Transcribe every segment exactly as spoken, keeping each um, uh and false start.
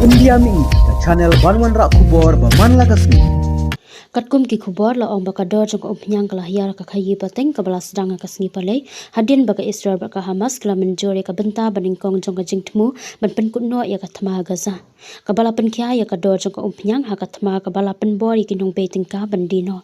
India Mihi, ka channel ban wanrah khubor ba man la ka sngi. Katkum ki khubor la ong ba ka dor jong ka umphniang ka la hiar ka khaii pateng kaba la sdang ha ka sngi Palei, hadien ba ka Israel bad ka Hamas ki la mynjur ïa ka bynta ba nyngkong jong ka jingthmu ban pynkut noh ïa ka thma ha Gaza. Kaba la pynkhia ïa ka dor jong ka umphniang ha ka thma kaba la pynbor ïa ki nongbei tyngka ban die noh.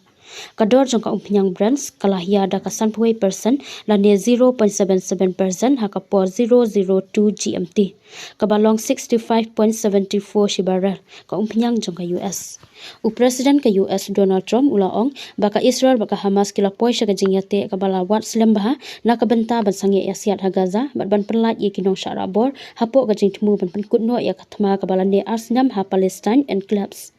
Ka dor jong ka umphniang Brent ka la hiar da ka sanphew percent lane zero point seven seven percent ha ka por zero zero two G M T, kaba long sixty-five point seven four shi barrel ka umphniang jong ka U S. U President ka U S Donald Trump u la ong ba ka Israel bad ka Hamas ki la poi sha ka jingïateh kaba la wad slem bha na ka bynta ban sangeh ïasiat ha Gaza bad ban pynlait ïa ki nongshah rahbor hapoh ka jingthmu ban pynkut noh ïa ka thma kaba la neh ar snem ha Palestine Enclaves.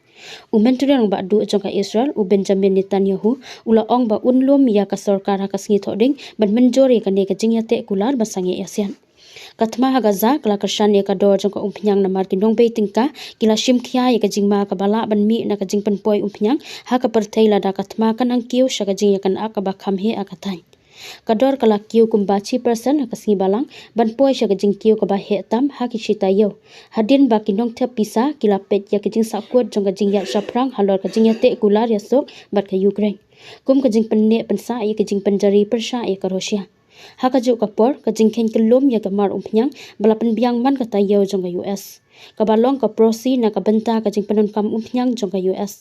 U Myntri Rangbah Duh jong ka Israel, u Benjamin Netanyahu, u la ong ba un lum ïa ka sorkar ha ka sngi Thohdieng ban mynjur ïa kane ka jingïateh kular ban sangeh ïasiat. Ka thma ha Gaza ka la kyrshan ïa ka dor jong ka umphniang namar ki nongbei tyngka ki la shim khia ïa ka jingma kaba lah ban mih na ka jingpynpoi umphniang ha ka pyrthei lada ka thma ka nang kiew sha ka jingïakynad kaba kham heh ha ka thaiñ. Ka dor ka la kiew kumba shi percent ha ka sngi Balang ban poi sha ka jingkiew kaba heh tam ha ki shi taïew, hadien ba ki nongthep pisa ki la peit ïa ka jingsahkut jong ka jingïaid shaphrang halor ka jingïateh kular ïasuk bad ka Ukraine, kum ka jingpynneh pynsah ïa ka jingpynjari pyrshah ïa ka Russia. Ha kajuh ka por, ka jingkheiñ kyllum ïa ka mar umphniang ba la pynbiang man ka taïew jong ka U S, kaba long ka proxy na ka bynta ka jingpyndonkam umphniang jong ka U S.